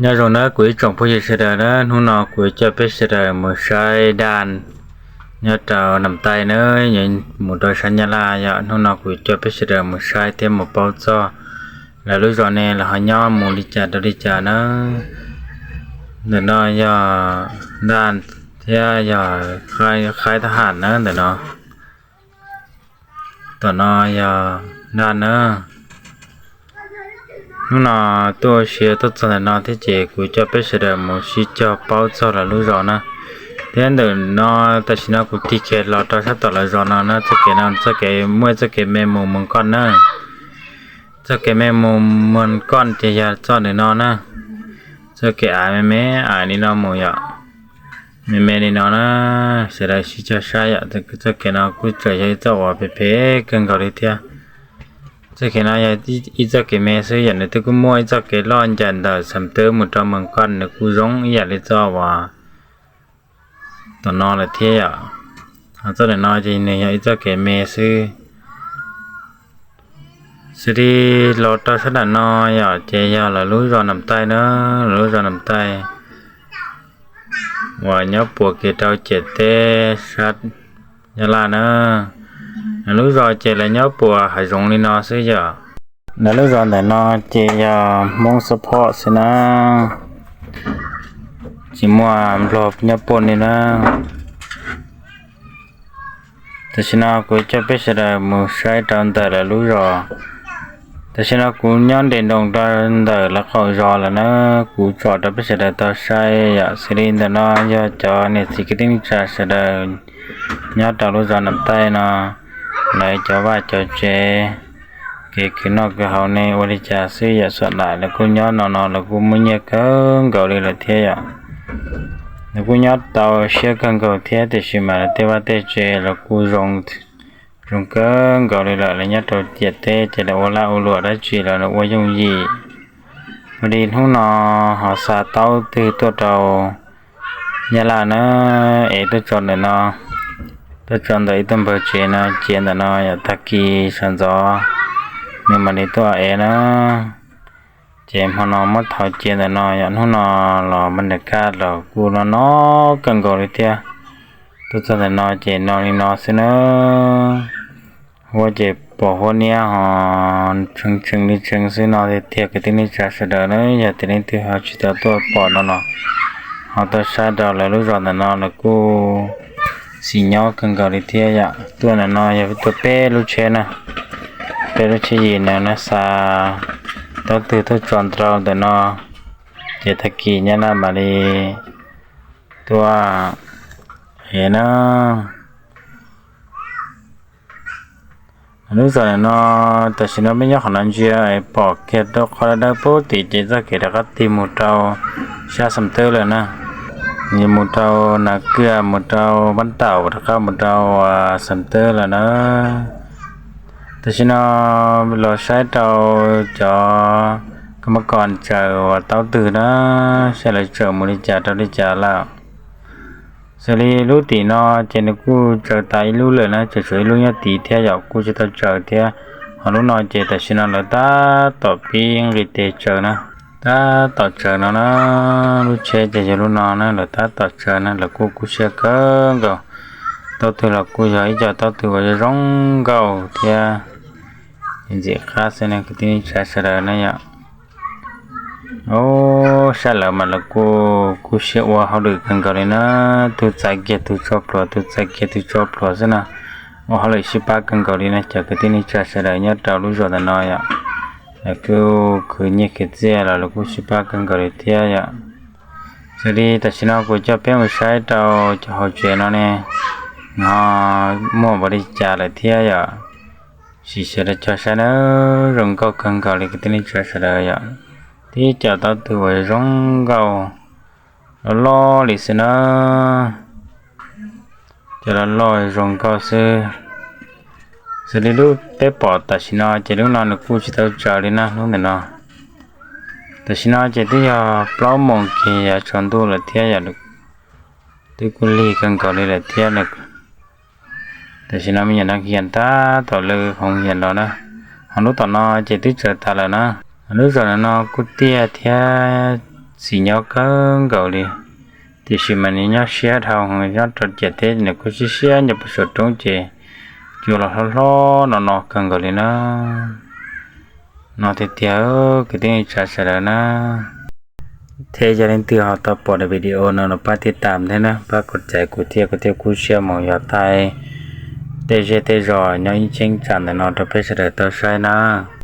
Nyob zoo nawb kuv ib tsoom phooj ywg sawv daws na, hnub no kuv coj peb sawv daws mus saib daj nyob rau Nam Taij na, yuav mus rau sab Nyab Laj yom. Hnub no kuv coj peb sawv daws mus saib thiab mus paub txog lawv lub zos ne lawv ho nyob mus li cas rau li cas na. Ntawm no yog daj thiab yog qhaib thab ham na ntawm no. Tom no yog daj na. Hnub no tuaj ua si tuaj txog ntawm no thiab ces kuv coj peb sawv daws mus sib cog paub txog lawv lub zos na. Thiab ntawm no tam sim no kuv tig kev los rau sab tom lawv zos no na, txoj kev no txoj kev muaj txoj kev me mus Moos Koj na. Txoj kev me mus Moos Koj ces yog txoj ntawm no na. Txoj kev av me me av li no mus yom. Me me li no na, sawv daws sib cog saib yom. Txoj kev no kuj tseem yog ib txoj uas phem phem kawg nkaus li thiab. Txoj kev no yog ib txoj kev me xwb yom, nws twb kuj muaj ib txoj kev loj ncaim ntawm Xam Tawb mus rau Moos Koj, nws kuj zoo ib yam li txoj uas tom no lawm thiab yom. Ho txoj ntawm no ces nws yog ib txoj kev me xwb. Xws li los rau sab nram no yom, ces yog lawv lub zos Nam Taij na, lawv lub zos Nam Taij uas nyob puas kev rau ciam teb sab Nyab Laj na. Lawv lub zos ces lawv nyob puas hav zoov li no xwb yom. Lawv lub zos ntawm no ces yog Hmoob support xwb na, tsis muaj Nplog nyob puas li na. Tam sim no kuv coj peb sawv daws mus saib rau ntawm lawv lub zos. Tam sim no kuv nyob nres nroos rau ntawm lawv qaum zos lawm na, kuv tsom rau peb sawv daws tau saib yom. Xws li ntawm no yog cov niam txiv kwv tij neej tsa sawv daws nyob rau lub zos Nam Taij no, lawv cov vaj cov tsev, kev khwv noj khwv haus ne ua li cas xwb yom. Xam laim lawv kuj nyob no no lawv kuj muaj nyiaj kawg nkaus li lawm thiab yom. Lawv kuj nyob tau siab kawg nkaus thiab, tiam sis mas lawv tej vaj tej tsev los kuj zoo, zoo kawg nkaus li lawm. Lawv nyob rau ciam teb ces lawv ua laj ua luam dab tsi los lawv ua yooj yim. Ua li hnub no ho xa taub twg tuaj rau Nyab Laj na, es tuaj tso ntawm no, tuaj tso ntawm ib tug npawg tsev no cia ntawm no yom. Tag kis sawv ntxov nws mam li tuaj ev na. Ces hmo no muab thau cia ntawm no yom. Hnub no los mas nram kaj los kuj no no kawg nkaus li thiab. Tuaj txog ntawm no ces no li no xwb na. Huab ces pom huab niab ho tshee tshee li tshee xwb no tiag tiag kwv tij neej tsa sawv daws na. Yog tias leej twg ho tsis tau tuaj pom no no, ho tuaj saib rau lawv lub zos ntawm no lawv kuj xis nyob kawg nkaus li thiab yom. Tuaj ntawm no yog tuaj peb lub tsheb na, peb lub tsheb yim no na, xa taub twg tuaj tso nrau ntawm no, ces tag kis Nyab Laj mam li tuaj ev na. Lub zos ntawm no tam sim no peb nyob qhov no ntsia pom kiag rau qhov dawb dawb pub tim ces txoj kev rov qab tig mus rau sab Xam Tawb lawm na. Nws mus rau Nas Kiaj, mus rau Npab Taum, rov qab mus rau Xam Tawb lawm na. Tam sim no los saib rau cov kab mab kom tsaws uas taub twg na, saib lawv tsaws mus li cas rau li cas lawm. Xws li lub tim no ces nws kuj tsaws tas ib lub lawm na, tseem tshuav ib lub nyob tid thiab yom, kuj tsis tau tsaws thiab. Ho lub no ces tam sim no lawv tab tom pib nqis tes tsaws na, tab tom tsaws no na. Lub tsheb ces yog lub no na, lawv tab tom tsaws na, lawv kuj kub siab kawg nkaus. Taub twg los kuj yog ib co taub twg uas zoo nkauj thiab ntxim qab xwb na kwv tij neej tsa sawv daws na yom. Sab lawv mas lawv kuj kub siab ua hauj lwm kawg nkaus li na, tus txais kiag tus tso pluas, tus txais kiag tus tso pluas xwb na. Ua hauj lwm sib pab kawg nkaus li na cov kwv tij neej tsa sawv daws nyob rau lub zos ntawm no yom. Lawv kuj khwv nyiaj khwv txiaj los lawv kuj sib pab kawg nkaus li thiab yom. Xws li tam sim no kuv coj peb mus saib rau cov hauv tsev no ne, nws ho muaj npaum li cas lawm thiab yom. Sim sawv daws cog saib na, zoo nkauj kawg nkaus li kwv tij neej tsa sawv daws yom. Tib co taub twg uas zoo nkauj loj loj li xwb na. Cov loj loj zoo nkauj xwb. Xws li lub peb pom tam sim no ces lub no nws kuj tsis tau tsaws li na, lub ntawm no. Tam sim no ces twb yog plaub moos kiag yav tsaus ntuj lawm thiab yom, twb kuj lig kawg nkaus li lawm thiab. Tam sim no me nyuam no kiag tab tom lw hoo yam los na, ho lub tom no ces twb tsaws tas lawm na. Ho lub zos no kuj tiaj thiab txiv nyob kawg nkaus li, tiam sis mas nws nyob siab dhau, nyob rau ciam teb nws kuj siab siab nyob puag saum roob ces cua los hlob hlob no no kawg nkaus li na. No tiag tiag kwv tij neej tsa sawv daws na. Thiab yog leej twg ho tau pom daim video no los pab tij tam thiab na, pab kuv txais kuv thiab kuv thiaj kub siab mus yog thaij tej zej tej zos nyob ib cheeb tsam ntawm no rau peb sawv daws tau saib na.